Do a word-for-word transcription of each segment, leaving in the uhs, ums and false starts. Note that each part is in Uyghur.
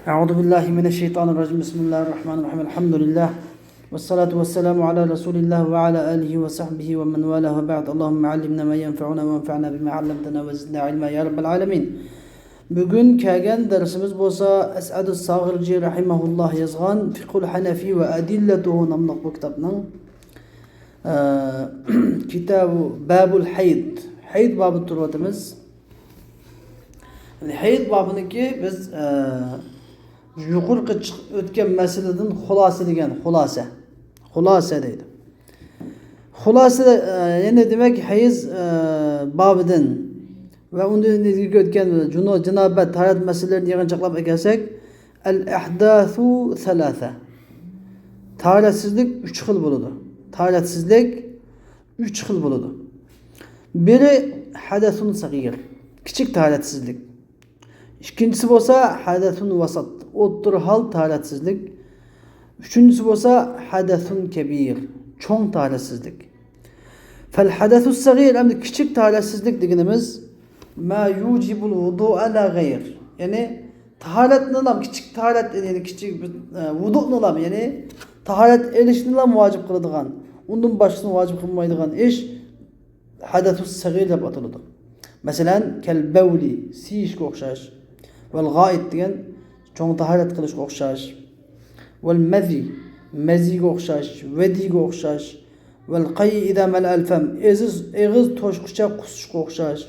أعوذ بالله من الشيطان الرجيم. بسم الله الرحمن الرحيم. الحمد لله. والصلاة والسلام على رسول الله وعلى آله وصحبه ومن والاه وبعد. اللهم علمنا ما ينفعنا وانفعنا بما علمتنا وزدنا علما يا رب العالمين. بۈگۈن كەلگەن دەرسىمىز بولسا ئەسئەدۇس ساغىرجى رەھىمەھۇللاھ يازغان فىقھۇل ھەنەفى ۋە ئەدىللەتۇھۇ ناملىق بۇ كىتابنىڭ، ئە، كىتابۇ بابۇل ھەيد، ھەيد بابىدا تۇرۇۋاتىمىز. يەنى ھەيد بابىنىڭكى بىز، ئە، يۇقىرىقى چىق-، ئۆتكەن مەسىلىدىن خۇلاسىلىگەن، خۇلاسە. خۇلاسە دەيدۇ. خۇلاسە، ئە، يەنى دېمەك، ھەيز، ئە، بابىدىن ۋە ئۇندىن ئىلگىرىكى ئۆتكەن جۇنۇ-، جىنابەت، تاھارەت مەسىلىلىرىنى يىغىنچاقلاپ ئەكەلسەك، ئەل ئەھداسۇ سەلاسە. تاھارەتسىزلىك ئۈچ خىل بولىدۇ. تاھارەتسىزلىك ئۈچ خىل بولىدۇ. بىرى ھەدەسۇن سەغىر، كىچىك تاھارەتسىزلىك. ئىككىنچىسى بولسا ھەدەسۇن ۋەسەت، ئوتتۇرا ھال تاھارەتسىزلىك. ئۈچىنچىسى بولسا ھەدەسۇن كەبىر، چوڭ تاھارەتسىزلىك. فەل ھەدەسۇس سەغىر، ئەمدى كىچىك تاھارەتسىزلىك دېگىنىمىز ما يۇجىبۇل ۋۇدۇئە لا غەير. يەنى تاھارەتنىلا، كىچىك تاھارەت، يەنى كىچىك، ئە، ۋۇدۇنىلا، يەنى تاھارەت ئېلىشنىلا ۋاجىپ قىلىدىغان، ئۇندىن باشقىسىنى ۋاجىپ قىلمايدىغان ئىش ھەدەسۇس سەغىر دەپ ئاتىلىدۇ. مەسىلەن، كەل بەۋلى، سىيىشكە ئوخشاش. ۋەل غائىت دېگەن چوڭ تاھارەت قىلىشقا ئوخشاش. ۋەل مەزى، مەزىگە ئوخشاش، ۋەدىگە ئوخشاش. ۋەل قەي ئىزا مەلەئەل فەم، ئېغىز، ئېغىز توشقۇچە قۇسۇشقا ئوخشاش.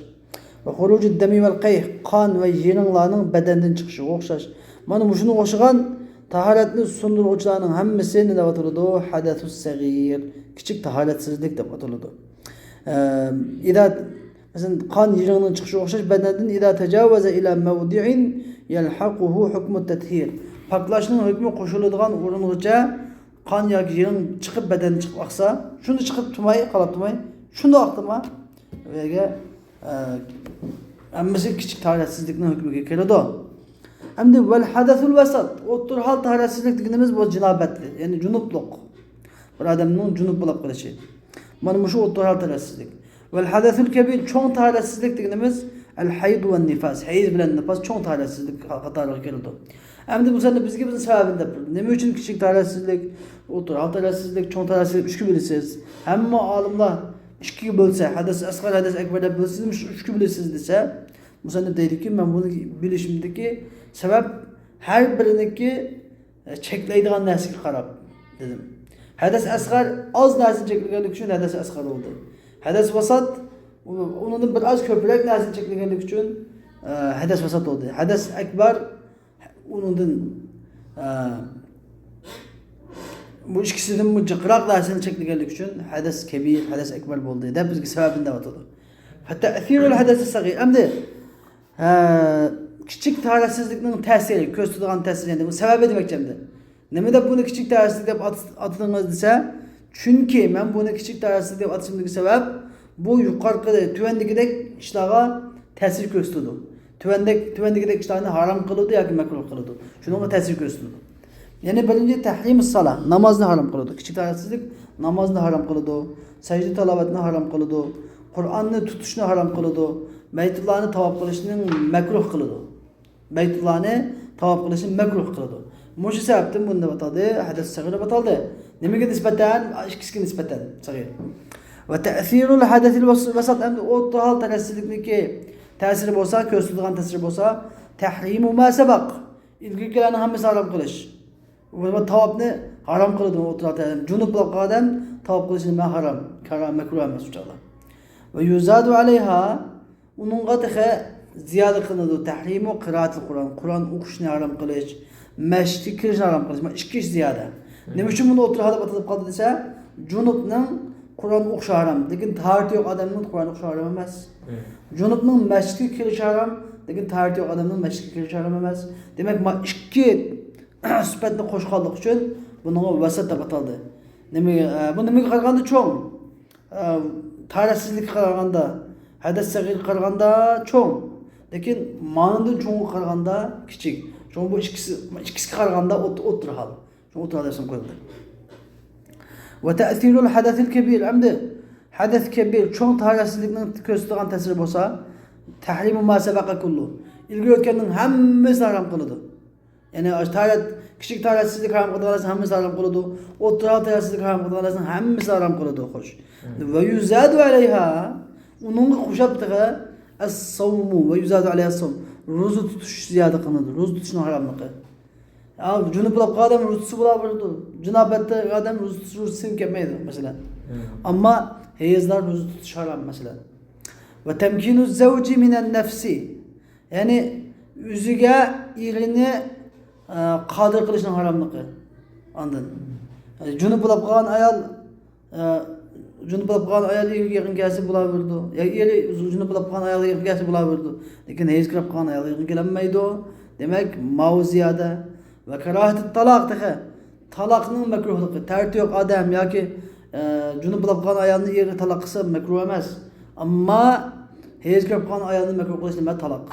ۋە خۇرۇجۇد دەمى ۋەل قەيھ، قان ۋە يىرىڭلارنىڭ بەدەندىن چىقىشىغا ئوخشاش. مانا مۇشۇنىڭغا ئوخشىغان تاھارەتنى سۇندۇرغۇچىلارنىڭ ھەممىسى نېمە دەپ ئاتىلىدۇ؟ ھەدەسۇس سەغىر، كىچىك تاھارەتسىزلىك دەپ ئاتىلىدۇ. ئە، ئىدا، مەسىلەن، قان يىرىڭنىڭ چىقىشىغا ئوخشاش بەدەندىن، ئىدا تەجاۋەزە ئىلا مەۋدىئىن يەلھەقۇھۇ ھۇكمۇت تەتھىر. پاكلاشنىڭ ھۆكمى قوشۇلىدىغان ئورۇنغىچە قان ياكى يىرىڭ چىقىپ، بەدەندىن چىقىپ ئاقسا، شۇنى چىقىپ تۇرماي، قالاپ تۇرماي، شۇنداقتىما ئۆيگە، ئە، ھەممىسى كىچىك تاھارەتسىزلىكنىڭ ھۆكمىگە كىرىدۇ. ئەمدى ۋەل ھەدەسۇل ۋەسەت، ئوتتۇرا ھال تاھارەتسىزلىك دېگىنىمىز بۇ جىنابەتلىك، يەنى جۇنۇپلۇق. بىر ئادەمنىڭ جۇنۇپ بولۇپ قېلىشى. مانا مۇشۇ ئوتتۇرا ھال تاھارەتسىزلىك. ۋەل ھەدەسۇل كەبىر، چوڭ تاھارەتسىزلىك دېگىنىمىز ئەل ھەيد ۋەن نىفاس، ھەيز بىلەن نىفاس چوڭ تاھارەتسىزلىك قاتارىغا كىرىدۇ. ئەمدى بۇ سەندە بىزگە بىزنىڭ سەۋەبىنى دەپ بېرىڭ. نېمە ئۈچۈن كىچىك تاھارەتسىزلىك، ئوتتۇرا ھال تاھارەتسىزلىك، چوڭ تاھارەتسىزلىك ئۈچكە بۆلىسىز؟ ھەممە ئالىملار ئىككىگە بۆلسە، ھەدەس ئەسغەر، ھەدەس ئەكبەر دەپ بۆلسىز، مۇشۇ ئۈچكە بۆلىسىز دېسە، بۇ سەندە دەيدۇكى، مەن بۇنى بىلىشىمدىكى سەۋەب ھەر بىرىنىڭكى چەكلەيدىغان نەرسىگە قاراپ دېدىم. ھەدەس ئەسغەر ئاز نەرسىنى چەكلىگەنلىكى ئۈچۈن ھەدەس ئەسغەر بولدى. ھەدەس ۋاسات ئۇنىڭدىن بىر ئاز كۆپرەك نەرسىنى چەكلىگەنلىكى ئۈچۈن، ئە، ھەدەس ۋاسات بولدى. ھەدەس ئەكبەر ئۇنىڭدىن، ئە، بۇ ئىككىسىدىنمۇ جىقراق نەرسىنى چەكلىگەنلىكى ئۈچۈن ھەدەس كەبىر، ھەدەس ئەكبەر بولدى دەپ بىزگە سەۋەبىنى دەۋاتىدۇ. فەتەسىرۇل ھەدەسى سەغىر. ئەمدى ھە، كىچىك تاھارەتسىزلىكنىڭ تەسىرى، كۆرسىتىدىغان تەسىرى، يەنى بۇ سەۋەبى دېمەكچى ئەمدى. نېمە دەپ بۇنى كىچىك تاھارەتسىزلىك دەپ ئات-، ئاتىدىڭىز دېسە، چۈنكى مەن بۇنى كىچىك تاھارەتسىزلىك دەپ ئاتىشىمدىكى سەۋەب، بۇ يۇقىرىقى، تۆۋەندىكىدەك ئىشلارغا تەسىر كۆرسىتىدۇ. تۆۋەندەك-، تۆۋەندىكىدەك ئىشلارنى ھارام قىلىدۇ ياكى مەكرۇھ قىلىدۇ. شۇنىڭغا تەسىر كۆرسىتىدۇ. يەنى بىرىنچى، تەھرىمۇس سالا، نامازنى ھارام قىلىدۇ. كىچىك تاھارەتسىزلىك نامازنى ھارام قىلىدۇ، سەجدە تىلاۋەتنى ھارام قىلىدۇ، قۇرئاننى تۇتۇشنى ھارام قىلىدۇ، بەيتۇللانى تاۋاپ قىلىشنى مەكرۇھ قىلىدۇ. بەيتۇللانى تاۋاپ قىلىشنى مەكرۇھ قىلىدۇ. مۇشۇ سەۋەبتىن بۇنى دەپ ئاتالدى، ھەدەس سەغىر دەپ ئاتالدى. نېمىگە نىسبەتەن؟ ئىككىسىگە نىسبەتەن سەغىر. ۋە تەسىرۇل ھەدەسىل ۋەس-، ۋەسەت، ئەمدى ئوتتۇرا ھال تەرەسسىزلىكنىڭكى تەسىرى بولسا، كۆرسىتىدىغان تەسىرى بولسا، تەھرىمۇ ما سەبەق. ئىلگىرىكىلەرنىڭ ھەممىسىنى ھارام قىلىش. ۋە تاۋاپنى ھارام قىلىدۇ، ئوتتۇرا ھال تەرەسسىز. جۇنۇپ بولۇپ قالغان ئادەم تاۋاپ قىلىشى نېمە؟ ھارام، كارا-، مەكرۇھ ئەمەس ئۇ چاغدا. ۋە يۇزادۇ ئەلەيھا، ئۇنىڭغا تېخى زىيادە قىلىنىدۇ. تەھرىمۇ قىرائەتىل قۇرئان، قۇرئان ئوقۇشنى ھارام قىلىش، مەسچىتكە كىرىشنى ھارام قىلىش. مانا ئىككى ئىش زىيادە. نېمە ئۈچۈن بۇنى ئوتتۇرا ھال دەپ ئاتىلىپ قالدى دېسە، جۇنۇپنىڭ قۇرئان ئوقۇشى ھارام، لېكىن تاھارىتى يوق ئادەمنىڭ قۇرئان ئوقۇشى ھارام ئەمەس. جۇنۇپنىڭ مەسچىتكە كىرىشى ھارام، لېكىن تاھارىتى يوق ئادەمنىڭ مەسچىتكە كىرىشى ھارام ئەمەس. دېمەك، ما ئىككى سۈپەتنى قوشقانلىقى ئۈچۈن بۇنىڭغا ۋەسەت دەپ ئاتالدى. نېمە، ئە، بۇ نېمىگە قارىغاندا چوڭ؟ ئە، تاھارەتسىزلىككە قارىغاندا، ھەدەس سەغىرگە قارىغاندا چوڭ. لېكىن مانىدىن چوڭغا قارىغاندا كىچىك. شۇڭا بۇ ئىككىسى، ئىككىسىگە قارىغاندا ئوت-، ئوتتۇرا ھال. شۇڭا ئوتتۇرا ھال دەپ قويۇلدى. ۋە تەسىرۇل ھەدەسىل كەبىر. ئەمدى ھەدەس كەبىر، چوڭ تاھارەتسىزلىكنىڭ كۆرسىتىدىغان تەسىرى بولسا، تەھرىمۇ ما سەبەقە كۇللۇ. ئىلگىرى ئۆتكەننىڭ ھەممىسىنى ھارام قىلىدۇ. يەنى تاھارەت، كىچىك تاھارەتسىزلىك ھارام قىلىدىغان نەرسىنىڭ ھەممىسى ھارام قىلىدۇ. ئوتتۇرا تاھارەتسىزلىك ھارام قىلىدىغان نەرسىنىڭ ھەممىسى ھارام قىلىدۇ، خوش. ۋە يۇزادۇ ئەلەيھا، ئۇنىڭغا قوشۇپ تېخى ئەس-سەۋمۇ ۋە يۇزادۇ ئەلەيھا سەۋم، روزا تۇتۇش زىيادە قىلىنىدۇ، روزا تۇتۇشنىڭ ھاراملىقى. يا جۇنۇپ بولۇپ قالغان ئادەم روزا تۇتسا بولاۋېرىدۇ. جۇنابەتتە ئادەم روزا تۇتۇش، روزىسى سىنىپ كەتمەيدۇ، مەسىلەن. ئەمما ھەيزلار روزا تۇتۇش ھارام، مەسىلەن. ۋە تەمكىنۇ زەۋجى مىنەن نەفسى، يەنى ئۆزىگە ئېرىنى، ئە، قادىر قىلىشنىڭ ھاراملىقى. ئاندىن، ئە، جۇنۇپ بولۇپ قالغان ئايال، ئە، جۇنۇپ بولۇپ قالغان ئايال ئېرىگە يېقىن كەلسە بولاۋېرىدۇ. يا ئېرى جۇنۇپ بولۇپ قالغان ئايالغا يېقىن كەلسە بولاۋېرىدۇ. لېكىن ھەيز كىرىپ قالغان ئايالغا يېقىن كېلەلمەيدۇ. دېمەك، ماۋۇ زىيادە. ۋە كاراھەتۇت تالاق تېخى. تالاقنىڭ مەكرۇھلۇقى. تەرىتى يوق ئادەم ياكى، ئە، جۇنۇپ بولۇپ قالغان ئايالنى ئېرى تالاق قىلسا مەكرۇھ ئەمەس. ئەمما ھەيز كىرىپ قالغان ئايالنى مەكرۇھ قىلىش نېمە؟ تالاق.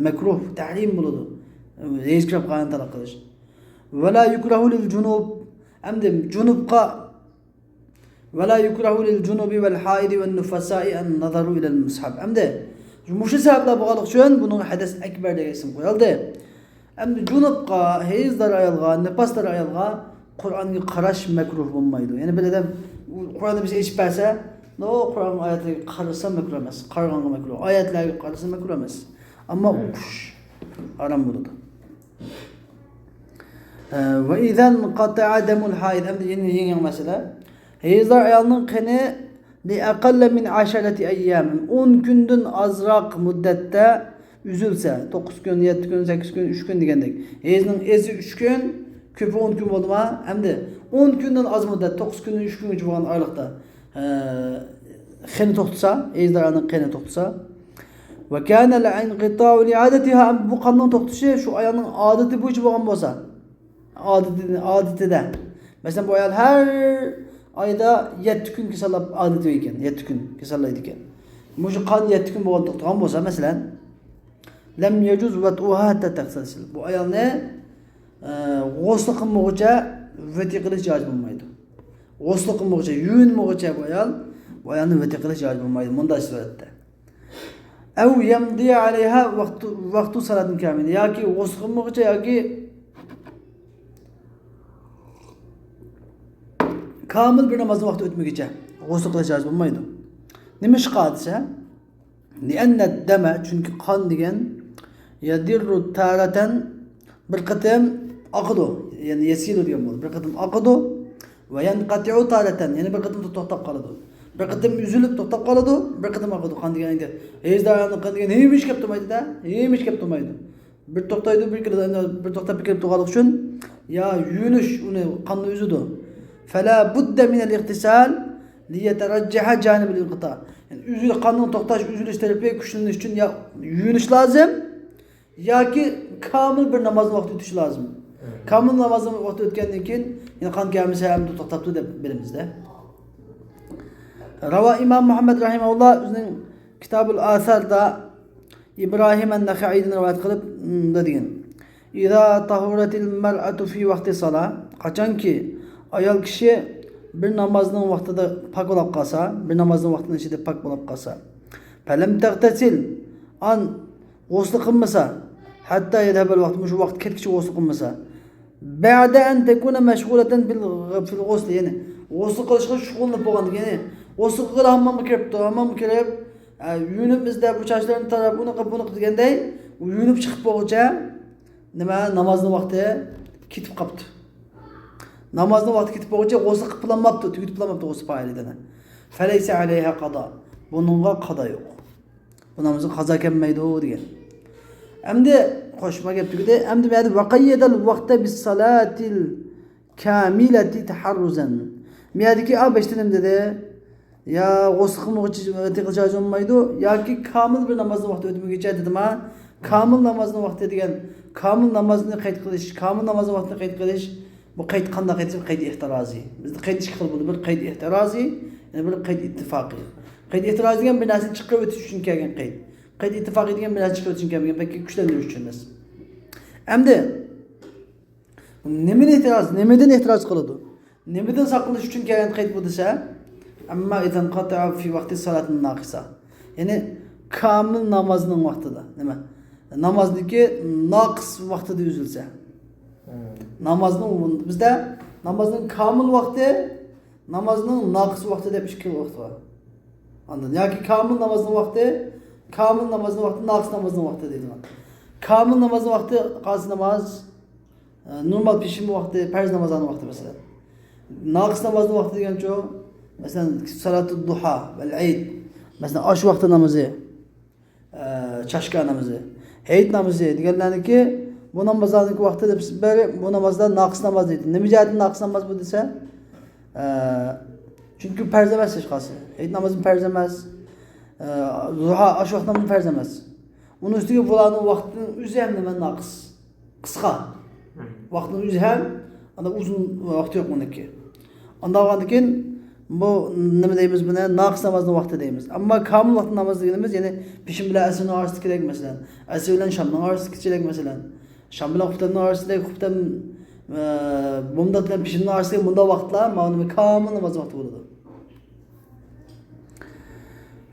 مەكرۇھ، تەھرىم بولىدۇ. ھەيز كىرىپ قالغان تالاق قىلىش. ۋەلا يۇكرەھۇ لىل جۇنۇب. ئەمدى جۇنۇپقا، ۋەلا يۇكرەھۇ لىل جۇنۇبى ۋەل ھائىدى ۋەن نۇفەسائى ئەن نەزەرۇ ئىلەل مۇسھەف. ئەمدى مۇشۇ سەۋەبلەر بولغانلىقى ئۈچۈن بۇنىڭغا ھەدەس ئەكبەر دېگەن ئىسىم قويۇلدى. ئەمدى جۇنۇپقا، ھەيزدار ئايالغا، نىپاسدار ئايالغا قۇرئانغا قاراش مەكرۇھ بولمايدۇ. يەنى بىر ئادەم قۇرئاننى بىزگە ئېچىپ بەرسە، نو قۇرئان ئايەتلىرىگە قارىسا مەكرۇھ ئەمەس. قارىغانغا مەكرۇھ. ئايەتلەرگە قارىسا مەكرۇھ ئەمەس. ئەمما ئوقۇش ھارام بولىدۇ. ۋە ئىزەن قاتەئە دەمۇل ھائىد. ئەمدى يەنە يېڭى مەسىلە. ھەيزدار ئايالنىڭ قېنى لىئەقەللە مىن ئەشەرەتى ئەييام. ئون كۈندىن ئازراق مۇددەتتە ئۈزۈلسە، توققۇز كۈن، يەتتە كۈن، سەككىز كۈن، ئۈچ كۈن دېگەندەك. ھەيزنىڭ ئېزى ئۈچ كۈن، كۆپى ئون كۈن بولدىما؟ ئەمدى ئون كۈندىن ئاز مۇددەت، توققۇز كۈندىن ئۈچ كۈنگىچە بولغان ئارىلىقتا، ئە، قېنى توختىسا، ھەيزدار ئايالنىڭ قېنى توختىسا، ۋە كانە لىئىنقىتائۇ لىئادەتىھا، بۇ قاننىڭ توختىشى شۇ ئايالنىڭ ئادىتى بويىچە بولغان بولسا، ئادىتى، ئادىتىدە. مەسىلەن، بۇ ئايال ھەر ئايدا يەتتە كۈن كېسەللەپ ئادىتى ئىكەن، يەتتە كۈن كېسەللەيدىكەن. مۇشۇ قان يەتتە كۈن بولغان توختىغان بولسا، مەسىلەن، لەم يەجۇز ۋەتئۇھا ھەتتا تەغتەسىل. بۇ ئايالنى، ئە، غۇسلى قىلمىغۇچە ۋەتى قىلىش جائىز بولمايدۇ. غۇسلى قىلمىغۇچە، يۇيۇنمىغۇچە بۇ ئايال، بۇ ئايالنى ۋەتى قىلىش جائىز بولمايدۇ، مۇنداق سۈرەتتە. ئەۋ يەمدىيە ئەلەيھا ۋاقتۇ، ۋاقتۇ سالاتىن كامىل. ياكى غۇسل قىلمىغۇچە ياكى كامىل بىر نامازنىڭ ۋاقتى ئۆتمىگۈچە غۇسل قىلىش جائىز بولمايدۇ. نېمىشقا دېسە، لىئەننە دەمە، چۈنكى قان دېگەن، يەدىررۇ تارەتەن، بىر قېتىم ئاقىدۇ، يەنى يەسىلۇ دېگەن بولىدۇ، بىر قېتىم ئاقىدۇ، ۋە يەنقەتىئۇ تارەتەن، يەنە بىر قېتىم توختاپ قالىدۇ. بىر قېتىم ئۈزۈلۈپ توختاپ قالىدۇ، بىر قېتىم ئاقىدۇ. قان دېگەن ئەمدى ھەيزدار ئايالنىڭ قېنى دېگەن ھېمىشە كەپ تۇرمايدۇ-دە، ھېمىشە كەپ تۇرمايدۇ. بىر توختايدۇ، بىر كېلىدۇ، ئەمدى بىر توختاپ بىر كېلىپ تۇرغانلىقى ئۈچۈن يا يۇيۇنۇش ئۇنى قاننى ئۈزىدۇ. فەلا بۇددە مىنەل ئىغتىسال لىيەتەرەججەھە جانىبىل ئىنقىتا. يەنى ئۈزۈل-، قاننىڭ توختاش، ئۈزۈلۈش تەرىپى كۈچلىنىش ئۈچۈن يا يۇيۇنۇش لازىم، ياكى كامىل بىر نامازنىڭ ۋاقتى ئۆتۈشى لازىم. كامىل نامازنىڭ ۋاقتى ئۆتكەندىن كېيىن يەنە قان كەلمىسە ئەمدى توختاپتۇ دەپ بىلىمىز-دە. راۋا ئىمام مۇھەممەد رەھىمەھۇللا ئۆزىنىڭ كىتابۇل ئاساردا ئىبراھىم ئەن-نەخەئىدىن رىۋايەت قىلىپ، مۇنداق دېگەن: ئىزا تەھۇرەتىل مەرئەتۇ فى ۋەقتى سالا، قاچانكى ئايال كىشى بىر نامازنىڭ ۋاقتىدا پاك بولۇپ قالسا، بىر نامازنىڭ ۋاقتىنىڭ ئىچىدە پاك بولۇپ قالسا، فەلەم تەغتەسىل، ئان غۇسلى قىلمىسا، ھەتتا يەزھەبەل ۋەقت، مۇشۇ ۋاقىت كەتكىچە غۇسلى قىلمىسا، بەئدە ئەن تەكۇنە مەشغۇلەتەن بىل، فىل غۇسلى، يەنى غۇسلى قىلىشقا شۇغۇللىنىپ بولغاندىن كېيىن، غۇسلى قىلغىلى ھاممامغا كىرىپتۇ، ھاممامغا كىرىپ، ئە، يۇيۇنۇپ ئىزدەپ، بۇ چاچلىرىنى تاراپ، ئۇنى قىلىپ، بۇنى قىلىپ دېگەندەك، يۇيۇنۇپ چىقىپ بولغۇچە نېمە، نامازنىڭ ۋاقتى كېتىپ قاپتۇ. نامازنىڭ ۋاقتى كېتىپ بولغۇچە غۇسلى قىلىپ بولالماپتۇ، تۈگىتىپ بولالماپتۇ غۇسلى پائىلىتىنى. فەلەيسە ئەلەيھا قازا. بۇنىڭغا قازا يوق. بۇ نامازغا قازا كەلمەيدۇ دېگەن. ئەمدى، خوش، ما گەپ تۈگىدى. ئەمدى بۇ يەردە ۋەقەييەدەل ۋەقتە بىسسالاتىل كامىلەتى تەھەررۇزەن. بۇ يەردىكى، ئا، بەشتە نېمە دېدى؟ يا غۇسل قىلمىغۇچە ۋەتى قىلىش جائىز بولمايدۇ، ياكى كامىل بىر نامازنىڭ ۋاقتى ئۆتمىگۈچە دېدىما؟ كامىل نامازنىڭ ۋاقتى دېگەن، كامىل نامازنى قەيت قىلىش، كامىل نامازنىڭ ۋاقتىنى قەيت قىلىش، بۇ قەيت قانداق قەيت دېسە، قەيت ئېھتىرازىي. بىزدە قەيت ئىككى خىل بولىدۇ، بىر قەيت ئېھتىرازىي، يەنە بىر قەيت ئىتتىپاقىي. قەيت ئېھتىرازىي دېگەن بىر نەرسىنى چىقىرىۋېتىش ئۈچۈن كەلگەن قەيت. قەيت ئىتتىپاقىي دېگەن بىر نەرسىنى چىقىرىۋېتىش ئۈچۈن كەلگەن، بەلكى كۈچلەندۈرۈش ئۈچۈن ئەمەس. ئەمدى نېمىنى ئېھتىراز، نېمىدىن ئېھتىراز قىلىدۇ؟ نېمىدىن ساقلىنىش ئۈچۈن كەلگەن قەيت بۇ دېسە، ئەمما ئىزەن قاتەئە فى ۋەقتى سالاتىن ناقىسا. يەنى كامىل نامازنىڭ ۋاقتىدا، نېمە؟ نامازنىڭكى ناقىس ۋاقتىدا ئۈزۈلسە. نامازنىڭ، بىزدە نامازنىڭ كامىل ۋاقتى، نامازنىڭ ناقىس ۋاقتى دەپ ئىككى خىل ۋاقىت بار. ئاندىن ياكى كامىل نامازنىڭ ۋاقتى، كامىل نامازنىڭ ۋاقتى، ناقىس نامازنىڭ ۋاقتى دەيدىغان. كامىل نامازنىڭ ۋاقتى قازى ناماز، ئە، نورمال پېشىن ۋاقتى، پەرز نامازلارنىڭ ۋاقتى مەسىلەن. ناقىس نامازنىڭ ۋاقتى دېگەنچۇ، مەسىلەن، سالاتۇ دۇھا ۋەل ئەيد، مەسىلەن، ئاش ۋاقتى نامىزى، ئە، چاشكا نامىزى، ھېيت نامىزى دېگەنلەرنىڭكى، بۇ نامازلارنىڭكى ۋاقتى دەپ بەرى، بۇ نامازلار ناقىس ناماز دەيدۇ. نېمە جەھەتتىن ناقىس ناماز بۇ دېسە، ئە، چۈنكى پەرز ئەمەس ھېچقايسى. ھېيت نامازمۇ پەرز ئەمەس، ئە، زۇھا، ئاش ۋاقتى نامىزى پەرز ئەمەس. ئۇنىڭ ئۈستىگە بۇلارنىڭ ۋاقتىنىڭ ئۆزى ھەم نېمە ناقىس. قىسقا. ۋاقتىنىڭ ئۆزى ھەم، ئانداق ئۇزۇن ۋاقتى يوق ئۇنىڭكى. ئانداق بولغاندىكىن، بۇ نېمە دەيمىز بۇنى؟ ناقىس نامازنىڭ ۋاقتى دەيمىز. ئەمما كامىل ۋاقىت ناماز دېگىنىمىز، يەنى پېشىن بىلەن ئەسىرنىڭ ئارىسىدىكىدەك، مەسىلەن، ئەسىر بىلەن شامنىڭ ئارىسىدىكىچىلىك، مەسىلەن، شام بىلەن خۇپتەمنىڭ ئارىسىدىكىدەك، خۇپتەم، ئە، بومدات بىلەن پېشىننىڭ ئارىسىدىكى بۇنداق ۋاقىتلار، مانا نېمە كامىل ناماز ۋاقتى بولىدۇ.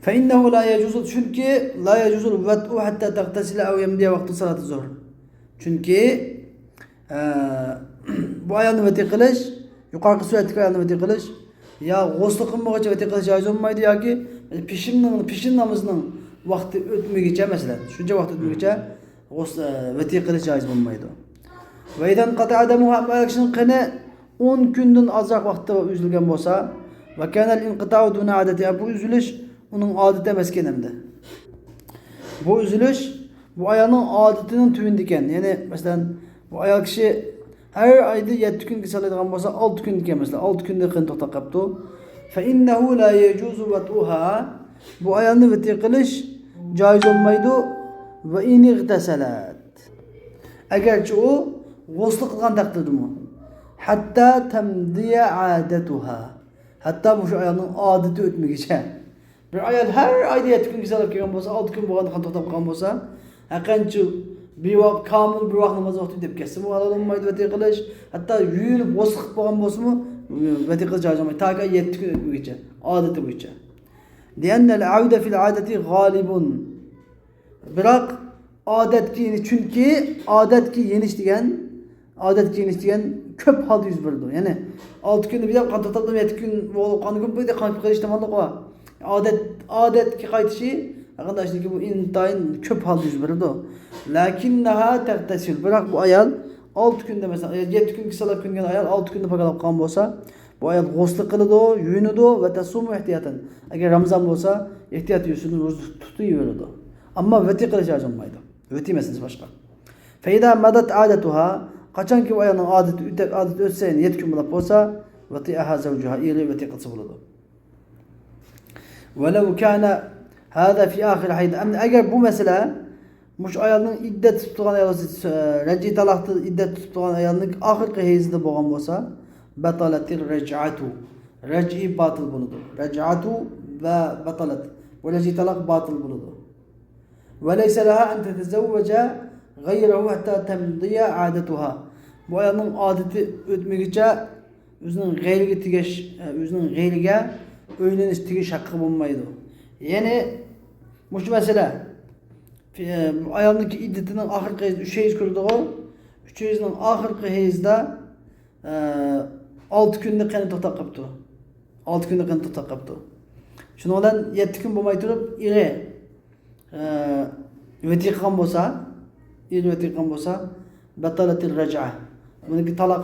فإنه لا يجوز، چۈنكى لا يجوز الوطء حتى تغتسل أو يمضي وقت صلاة الظهر. چۈنكى، ئە، بۇ ئايالنى ۋەتى قىلىش، يۇقىرىقى سۈرەتتىكى ئايالنى ۋەتى قىلىش، يا غۇسلى قىلمىغۇچە ۋەتى قىلىش جايىز بولمايدۇ، ياكى پېشىننىڭ، پېشىن نامىزىنىڭ ۋاقتى ئۆتمىگۈچە، مەسىلەن، شۇنچە ۋاقىت ئۆتمىگۈچە غۇس-، ئە، ۋەتى قىلىش جايىز بولمايدۇ. وإذا انقطع دمها، ئەمما ئايال كىشىنىڭ قېنى ئون كۈندىن ئازراق ۋاقىتتا ئۈزۈلگەن بولسا، وكان الانقطاع دون عادته، بۇ ئۈزۈلۈش ئۇنىڭ ئادىتى ئەمەسكەن ئەمدى. بۇ ئۈزۈلۈش بۇ ئايالنىڭ ئادىتىنىڭ تۆۋىنىدىكەن. يەنى، مەسىلەن، بۇ ئايال كىشى ھەر ئايدا يەتتە كۈن كېسەللەيدىغان بولسا، ئالتە كۈندىكەن، مەسىلەن، ئالتە كۈندە قېنى توختاپ قاپتۇ. فإنه لا يجوز وطئها، بۇ ئايالنى ۋەتى قىلىش جايىز بولمايدۇ. وإن اغتسلت، ئەگەرچە ئۇ غۇسلى قىلغان تەقدىردىمۇ. حتى تمضي عادتها، ھەتتا مۇشۇ ئايالنىڭ ئادىتى ئۆتمىگۈچە. بىر ئايال ھەر ئايدا يەتتە كۈن كېسەللەپ كەلگەن بولسا، ئالتە كۈن بولغاندا قان توختاپ قالغان بولسا، ھەرقانچە بىۋاق، كامىل بىر ۋاق ناماز ۋاقتى دەپ كەتسىمۇ ھالال بولمايدۇ ۋەتى قىلىش. ھەتتا يۇيۇنۇپ غۇسل قىلىپ بولغان بولسىمۇ، ۋەتى قىلىش جايىز بولمايدۇ، تاكى يەتتە كۈن ئۆتمىگۈچە، ئادىتى بويىچە. لأن العود في العادة غالب. بىراق ئادەتكە يېنىش، چۈنكى ئادەتكە يېنىش دېگەن، ئادەتكە يېنىش دېگەن كۆپ ھالدا يۈز بېرىدۇ. يەنى ئالتە كۈندە بىر قان توختاپ، يەتتە كۈن بولۇپ قالغان كۈن بۇ يەردە قان كېلىش ئېھتىماللىقى بار. ئادەت، ئادەتكە قايتىشى، قانداق ئىشتىكى، بۇ ئىنتايىن كۆپ ھالدا يۈز بېرىدۇ. لكنها تغتسل، بىراق بۇ ئايال ئالتە كۈندە، مەسىلەن، يەتتە كۈن كېسەللەپ كۆنگەن ئايال ئالتە كۈندە پاكلاپ قالغان بولسا، بۇ ئايال غۇسلى قىلىدۇ، يۇيۇنىدۇ، وتصوم احتياطا. ئەگەر رامىزان بولسا، ئېھتىيات يۈزىسىدىن روزا تۇتۇۋېرىدۇ. ئەمما ۋەتى قىلىش جايىز بولمايدۇ. ۋەتى مەسىلىسى باشقا. فإذا مضت عادتها، قاچانكى ئۇ ئايالنىڭ ئادىتى ئۆتە-، ئادىتى ئۆتسە، يەنى يەتتە كۈن بولۇپ بولسا، وطئها زوجها، ئېرى ۋەتى قىلسا بولىدۇ. ولو كان هذا في آخر حيض. ئەمدى ئەگەر بۇ مەسىلە مۇشۇ ئايالنىڭ ئىددەت تۇتۇپ تۇرغان ئايال، رەجئىي تالاقتا ئىددەت تۇتۇپ تۇرغان ئايالنىڭ ئاخىرقى ھەيزىدە بولغان بولسا، بطلت الرجعة، رەجئىي باتىل بولىدۇ. رجعة ۋە بطلت، بۇ رەجئىي تالاق باتىل بولىدۇ. وليس لها أن تتزوج غيره حتى تمضي عادتها. بۇ ئايالنىڭ ئادىتى ئۆتمىگۈچە ئۆزىنىڭ غەيرىگە تېگىش، ئۆزىنىڭ غەيرىگە ئۆيلىنىش، تېگىش ھەققى بولمايدۇ. يەنى مۇشۇ مەسىلە، ئايالنىڭكى ئىددىتىنىڭ ئاخىرقى ھەيزى ئۈچ ھەيز كىرىدىغۇ، ئۈچ ھەيزنىڭ ئاخىرقى ھەيزىدە، ئە، ئالتە كۈندە قېنى توختاپ قاپتۇ. ئالتە كۈندە قېنى توختاپ قاپتۇ. شۇنىڭ بىلەن يەتتە كۈن بولماي تۇرۇپ، ئېرى ئە، ۋەتى قىلغان بولسا، ئېرى ۋەتى قىلغان بولسا، بطلت الرجعة. بۇنىڭكى تالاق،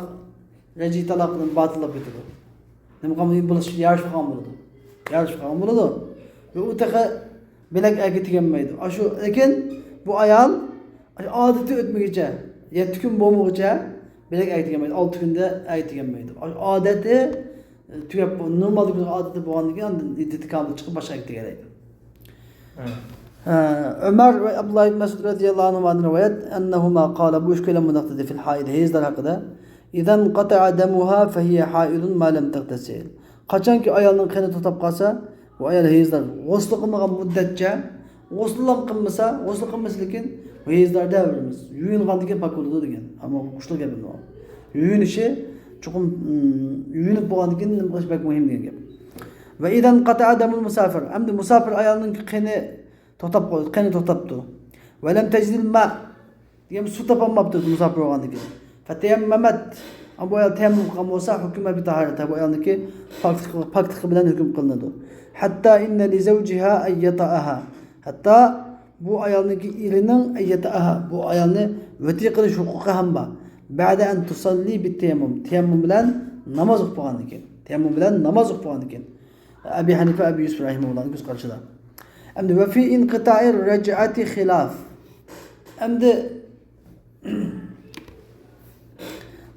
رەجئىي تالاق باتىللاپ كېتىدۇ. نېمە قىلغان بولسا، يارىشىپ قالغان بولىدۇ. يارىشىپ قالغان بولىدۇ. ۋە ئۇ تېخى بۆلەك ئەرگە تېگەلمەيدۇ. ئاشۇ، لېكىن بۇ ئايال ئاشۇ ئادىتى ئۆتمىگۈچە، يەتتە كۈن بولمىغۇچە بۆلەك ئەرگە تېگەلمەيدۇ. ئالتە كۈندە ئەرگە تېگەلمەيدۇ. ئاشۇ ئادىتى تۈگەپ، نورمالدا بىر ئادىتى بولغاندىن كېيىن ئاندىن ئىددىتى كامىل چىقىپ باشقا ئەرگە تېگەلەيدۇ. ھە. ئە، ئۆمەر ۋە ئابدۇللا ئىبن مەسئۇد رەزىياللاھۇ ئەنھۇمادىن رىۋايەت، أنهما قالا، بۇ ئىككىيلەن مۇنداق دېدى، في الحائض، ھەيزلەر ھەققىدە، إذا انقطع دمها فهي حائض ما لم تغتسل. قاچانكى ئايالنىڭ قېنى توختاپ قالسا، بۇ ئايال ھەيزلەر، غۇسلى قىلمىغان مۇددەتچە، غۇسلىلا قىلمىسا، غۇسلى قىلمىسا لېكىن، ھەيزلەر دەۋېرىمىز. يۇيۇنغاندىن كېيىن پاك بولىدۇ دېگەن. ئەمما قۇشلۇق گەپ ئەمدى ئۇ. يۇيۇنۇشى چوقۇم، ئىم، يۇيۇنۇپ بولغاندىن كېيىن نېمە قىلىش بەك مۇھىم دېگەن گەپ. وإذا انقطع دم المسافر. ئەمدى مۇساپىر ئايالنىڭ قېنى توختاپ قويدى، قېنى توختاپتۇ. ولم تجد الماء. دېگەن سۇ تاپالماپتۇ مۇساپىر بولغاندىن كېيىن. فتيممت. بۇ ئايال تەيەممۇم قىلغان بولسا، حكم بطهارتها، بۇ ئايالنىڭكى پاكلىقى، پاكلىقى بىلەن ھۆكۈم قىلىنىدۇ. حتى إن لزوجها أن يطأها. ھەتتا بۇ ئايالنىڭكى ئېرىنىڭ أن يطأها، بۇ ئايالنى ۋەتى قىلىش ھوقۇقى ھەم بار. بعد أن تصلي بالتيمم. تەيەممۇم بىلەن ناماز ئوقۇپ بولغاندىن كېيىن. تەيەممۇم بىلەن ناماز ئوقۇپ بولغاندىن كېيىن. ئەبى ھەنىفە، ئەبى يۈسۈپ رەھىمەھۇللاھنىڭ كۆز قارىشىدا. ئەمدى وفي انقطاع الرجعة خلاف. ئەمدى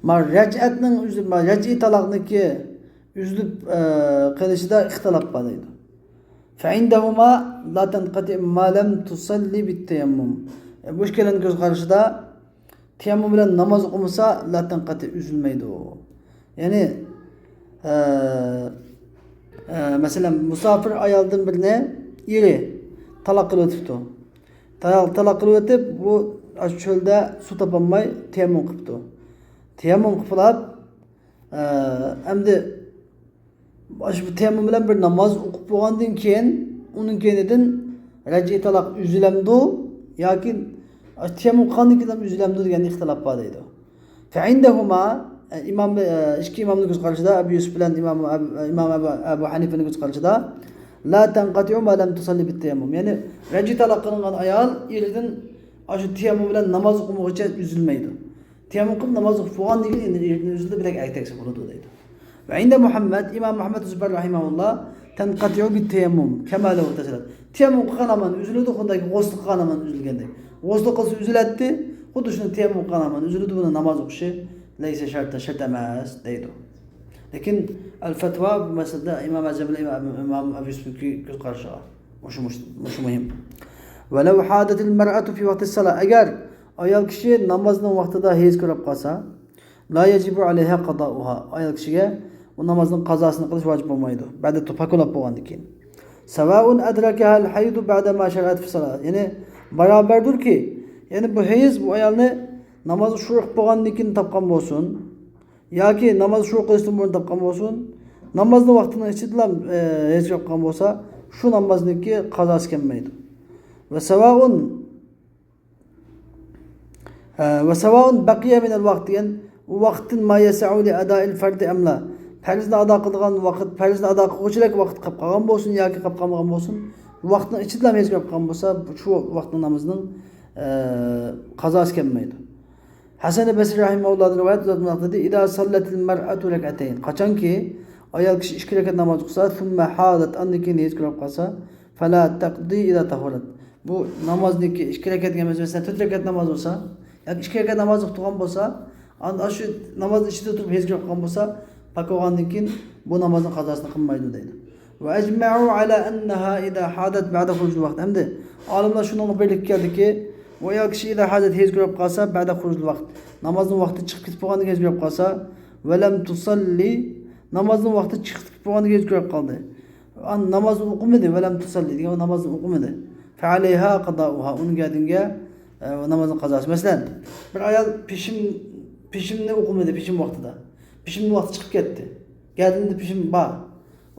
ما رەجئەتنىڭ ئۈزۈ-، ما رەجئىي تالاقنىڭكى ئۈزۈلۈپ، ئە، قېلىشىدا ئىختىلاپ بار دەيدۇ. فعندهما لا تنقطع ما لم تصل بالتيمم. بۇ ئىككىلەننىڭ كۆز قارىشىدا تەيەممۇم بىلەن ناماز ئوقۇمىسا، لا تنقطع، ئۈزۈلمەيدۇ. يەنى، ئە، ئە، مەسىلەن، مۇساپىر ئايالدىن بىرنى ئېرى تالاق قىلىۋېتىپتۇ. تالاق، تالاق قىلىۋېتىپ، بۇ ئاشۇ چۆلدە سۇ تاپالماي تەيەممۇم قىپتۇ. تەيەممۇم قىپلاپ، ئە، ئەمدى ئاشۇ تەيەممۇم بىلەن بىر ناماز ئوقۇپ بولغاندىن كېيىن، ئۇنىڭ كەينىدىن رەجئىي تالاق ئۈزۈلەمدۇ ياكى تەيەممۇم قىلغاندىن كېيىن ئۈزۈلەمدۇ دېگەن ئىختىلاپ بار دەيدۇ. فعندهما، ئىمام، ئىككى ئىمامنىڭ كۆز قارىشىدا، ئەبۇ يۈسۈپ بىلەن ئىمام ئەبۇ، ئىمام ئەبۇ، ئەبۇ ھەنىفىنىڭ كۆز قارىشىدا، لا تنقطع ما لم تصل بالتيمم. يەنى رەجئىي تالاق قىلىنغان ئايال ئېرىدىن ئاشۇ تەيەممۇم بىلەن ناماز ئوقۇمىغۇچە ئۈزۈلمەيدۇ. تەيەممۇم قىلىپ ناماز ئوقۇپ بولغاندىن كېيىن ئېرىدىن ئۈزۈلدى، بىلەك ئەگتەكسە بولىدۇ دەيدۇ. وعند محمد، ئىمام مۇھەممەد زۇبەير رەھىمەھۇللا، تنقطع بالتيمم كما لو اغتسلت. تەيەممۇم قىلغان ھامان ئۈزۈلىدۇ، خۇددىكى غۇسل قىلغان ھامان ئۈزۈلگەندەك. غۇسل قىلسا ئۈزۈلەتتى، خۇددى شۇنى تەيەممۇم قىلغان ھامان ئۈزۈلىدۇ، بۇنى ناماز ئوقۇشى ليس شرطا، شەرت ئەمەس دەيدۇ. لېكىن ئەل فەتۋا بۇ مەسىلىدە ئىمام ئەزەم بىلەن ئىمام، ئىمام ئەبۇ يۈسۈپنىڭكى كۆز قارىشىغا مۇشۇ، مۇشۇ، مۇشۇ مۇھىم. ولو حاضت المرأة في وقت الصلاة، ئەگەر ئايال كىشى نامازنىڭ ۋاقتىدا ھەيز كۆرۈپ قالسا، لا يجب عليها قضاؤها، ئايال كىشىگە ئۇ نامازنىڭ قازاسىنى قىلىش ۋاجىپ بولمايدۇ، بەدە پاكلاپ بولغاندىن كېيىن. سواء أدركها الحيض بعدما شرعت في الصلاة، يەنى بارابەردۇركى، يەنى بۇ ھەيز بۇ ئايالنى نامازغا شۇرۇ قىلىپ بولغاندىن كېيىن تاپقان بولسۇن ياكى ناماز شۇرۇ قىلىشتىن بۇرۇن تاپقان بولسۇن، نامازنىڭ ۋاقتىنىڭ ئىچىدىلا، ئە، ھەيز كۆرۈپ قالغان بولسا، شۇ نامازنىڭكى قازاسى كەلمەيدۇ. وسواء، ئە، وسواء بقي من الوقت دېگەن، ئۇ ۋاقىتتىن ما يسع لأداء الفرض أم لا، پەرزنى ئادا قىلىدىغان ۋاقىت، پەرزنى ئادا قىلغۇچىدەك ۋاقىت قاپ قالغان بولسۇن ياكى قاپ قالمىغان بولسۇن، ۋاقىتنىڭ ئىچىدىلا ھەيز كۆرۈپ قالغان بولسا، شۇ ۋاقىتنىڭ نامىزىنىڭ، ئە، قازاسى كەلمەيدۇ. ھەسەن بەسرى رەھىمەھۇللاھدىن رىۋايەت، ئۇ زات مۇنداق دېدى، إذا صلت المرأة ركعتين، قاچانكى ئايال كىشى ئىككى رەكەت ناماز ئوقۇسا، ثم حاضت، ئاندىن كېيىن ھەيز كۆرۈپ قالسا، فلا تقضي إذا طهرت، بۇ نامازنىڭكى ئىككى رەكەت ئەمەس، مەسىلەن، تۆت رەكەت ناماز بولسا ياكى ئىككى رەكەت ناماز ئوقۇپ تۇرغان بولسا، ئاندىن شۇ نامازنىڭ ئىچىدە تۇرۇپ ھەيز كۆرۈپ قالغان بولسا، پاك بولغاندىن كېيىن بۇ نامازنىڭ قازاسىنى قىلمايدۇ دەيدۇ. وأجمعوا على أنها إذا حاضت بعد خروج الوقت. ئەمدى ئالىملار شۇنىڭغا بىرلىككە كەلدىكى، بۇ ئايال كىشى إذا حاضت، ھەيز كۆرۈپ قالسا، بعد خروج الوقت، نامازنىڭ ۋاقتى چىقىپ كېتىپ بولغاندىن كېيىن ھەيز كۆرۈپ قالسا، ولم تصلي، نامازنىڭ ۋاقتى چىقىپ بولغاندىن كېيىن ھەيز كۆرۈپ قالدى. ئان-، نامازنى ئوقۇمىدى، ولم تصلي دېگەن، نامازنى ئوقۇمىدى. فعليها قضاؤها، ئۇنىڭ گەدىنىگە، ئە، نامازنىڭ قازاسى. مەسىلەن، بىر ئايال پېشىم، پېشىمنى ئوقۇمىدى، پېشىم ۋاقتىدا. پېشىمنىڭ ۋاقتى چىقىپ كەتتى. گەدىنىدە پېشىم بار.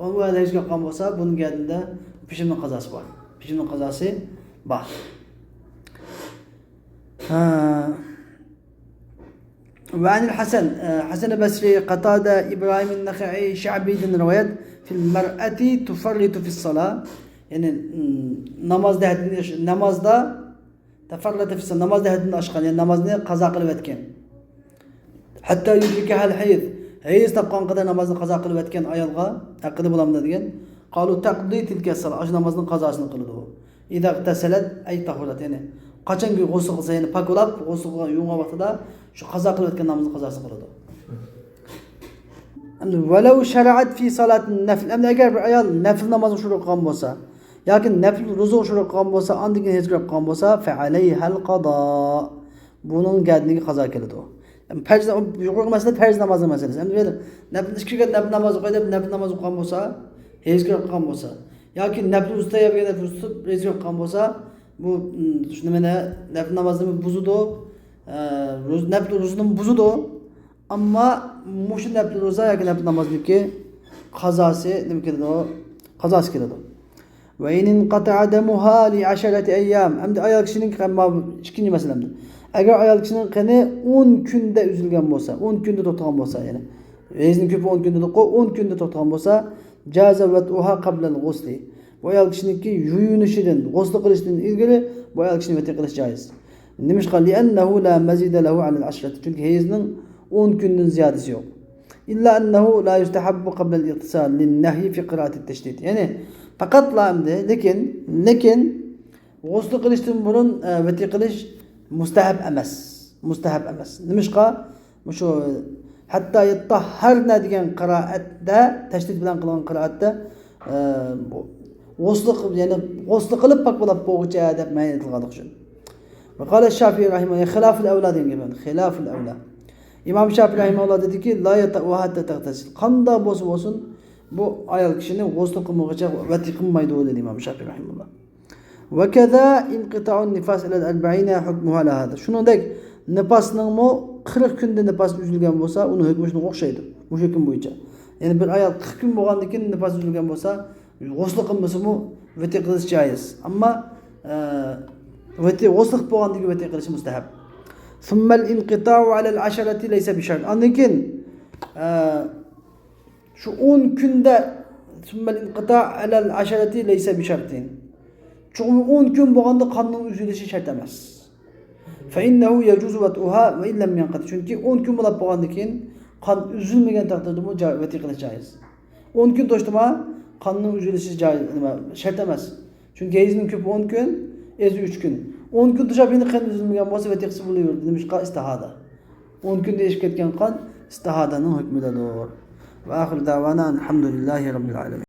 ئۇ ھەيز كۆرۈپ قالغان بولسا، بۇنىڭ گەدىنىدە پېشىمنىڭ قازاسى بار. پېشىمنىڭ قازاسى بار. ھە. وعن الحسن، ئە، ھەسەن بەسرى، قاتادە، ئىبراھىم نەخەئى، شەئبىدىن رىۋايەت، في المرأة تفرط في الصلاة. يەنى، ئىم، نامازدا ھەددىدىن ئاش-، نامازدا تفرط في الصلاة، نامازدا ھەددىدىن ئاشقان، يەنى نامازنى قازا قىلىۋەتكەن. حتى يدركها الحيض، ھەيز تاپقان قەدەر نامازنى قازا قىلىۋەتكەن ئايالغا ھەققىدە بولامدۇ دېگەن. قالوا تقضي تلك الصلاة، ئاشۇ نامازنىڭ قازاسىنى قىلىدۇ. إذا اغتسلت أي طهرت، يەنى قاچانكى غۇسۇل قىلسا، يەنى پاك بولاپ، غۇسۇل قىلغان، يۇيۇنغان ۋاقتىدا شۇ قازا قىلىۋەتكەن نامىزىنى قازاسىنى قىلىدۇ. ئەمدى ولو شرعت في صلاة النفل، ئەمدى ئەگەر بىر ئايال نەپىل نامازغا شۇرۇ قىلغان بولسا ياكى نەپىل روزىغا شۇرۇ قىلغان بولسا، ئاندىن كېيىن ھەيز كۆرۈپ قالغان بولسا، فعليها القضاء، بۇنىڭ گەدىنىگە قازا كېلىدۇ. پەرز، يۇقىرىقى مەسىلە پەرز نامازنىڭ مەسىلىسى. ئەمدى بۇ يەردە نەپىل ئىككى رەكەت نەپىل ناماز ئوقۇي دەپ نەپىل ناماز ئوقۇغان بولسا، ھەيز كۆرۈپ قالغان بولسا، ياكى نەپىل روزا تەييارلىغان نەپىل روزا تۇتۇپ ھەيز كۆرۈپ قالغان بولسا، بۇ، م، شۇ نېمىنى، نەپىل نامازنى بۇزىدۇ، ئە، روز-، نەپىل روزىنى بۇزىدۇ. ئەمما مۇشۇ نەپىل روزا ياكى نەپىل نامازنىڭكى قازاسى نېمە كېلىدۇ؟ قازاسى كېلىدۇ. وإن انقطع دمها لعشرة أيام. ئەمدى ئايال كىشىنىڭ، ماۋۇ ئىككىنچى مەسىلە ئەمدى. ئەگەر ئايال كىشىنىڭ قېنى ئون كۈندە ئۈزۈلگەن بولسا، ئون كۈندە توختىغان بولسا، يەنى ھەيزنىڭ كۆپى ئون كۈندە دېدۇققۇ، ئون كۈندە توختىغان بولسا، جازا ۋەتئۇھا قەبلەل غۇسلى. بۇ ئايال كىشىنىڭكى يۇيۇنۇشىدىن، غۇسلى قىلىشتىن ئىلگىرى بۇ ئايال كىشىنى ۋەتى قىلىش جائىز. نېمىشقا؟ لىئەننەھۇ لا مەزىدە لەھۇ ئەلەل ئەشرەتى. چۈنكى ھەيزنىڭ ئون كۈندىن زىيادىسى يوق. ئىللا ئەننەھۇ لا يۇستەھەببۇ قەبلەل ئىغتىسال لىننەھيى فى قىرائەتىت تەشدىد. يەنى پەقەتلا ئەمدى، لېكىن، لېكىن غۇسلى قىلىشتىن بۇرۇن، ئە، ۋەتى قىلىش مۇستەھەب ئەمەس. مۇستەھەب ئەمەس. نېمىشقا؟ مۇشۇ ھەتتا يەتتەھھەرنە دېگەن قىرائەتتە، تەشدىد بىلەن قىلغان قىرائەتتە، ئە، بۇ غۇسلى قىل-، يەنى غۇسلى قىلىپ پاك بولاپ بولغۇچە دەپ مەنە ئېيتىلغانلىقى ئۈچۈن. ۋە قالە شافىئى رەھىمەھۇللاھ، خىلاپۇل ئەۋلا دېگەن گەپ. خىلاپۇل ئەۋلا. ئىمام شافىئى رەھىمەھۇللاھ دېدىكى، لا يەتەئۇھا ھەتتا تەغتەسىل. قانداق بولسا بولسۇن، بۇ ئايال كىشىنى غۇسلى قىلمىغۇچە ۋەتى قىلمايدۇ، دېدى ئىمام شافىئى رەھىمەھۇللاھ. ۋە كەزا ئىنقىتائۇن نىفاس ئىلەل ئەربەئىنە ھۇكمۇھا لا ھازا. شۇنىڭدەك نىپاسنىڭمۇ قىرىق كۈندە نىپاس ئۈزۈلگەن بولسا، ئۇنىڭ ھۆكمى شۇنىڭغا ئوخشايدۇ. مۇشۇ ھۆكۈم بويىچە. يەنى بىر ئايال قىرىق كۈن بولغاندىن كېيىن نىپاس ئۈزۈلگەن بولسا، غۇسلى قىلمىسىمۇ ۋەتى قىلىش جائىز. ئەمما، ئە، ۋەتى، غۇسلى قىلىپ بولغاندىن كېيىن ۋەتى قىلىشى مۇستەھەب. ثم الانقطاع على العشرة ليس بشرط. ئاندىن كېيىن، ئە، شۇ ئون كۈندە، ثم الانقطاع على العشرة ليس بشرط. چوقۇم ئون كۈن بولغاندا قاننىڭ ئۈزۈلۈشى شەرت ئەمەس. فإنه يجوز وطئها وإن لم ينقطع. چۈنكى ئون كۈن بولاپ بولغاندىن كېيىن قان ئۈزۈلمىگەن تەقدىردىمۇ جا-، ۋەتى قىلىش جائىز. ئون كۈن توشتىما قاننىڭ ئۈزۈلۈشى جائىز، نېمە، شەرت ئەمەس. چۈنكى ھەيزنىڭ كۆپى ئون كۈن، ئېزى ئۈچ كۈن. ئون كۈن توشاپ يەنە قان ئۈزۈلمىگەن بولسا ۋەتى قىلسا بولۇۋېرىدۇ. نېمىشقا؟ ئىستىھادە. ئون كۈندە ئېشىپ كەتكەن قان ئىستىھادەنىڭ ھۆكمىدىدۇر. وآخر دعوانا الحمد لله رب العالمين.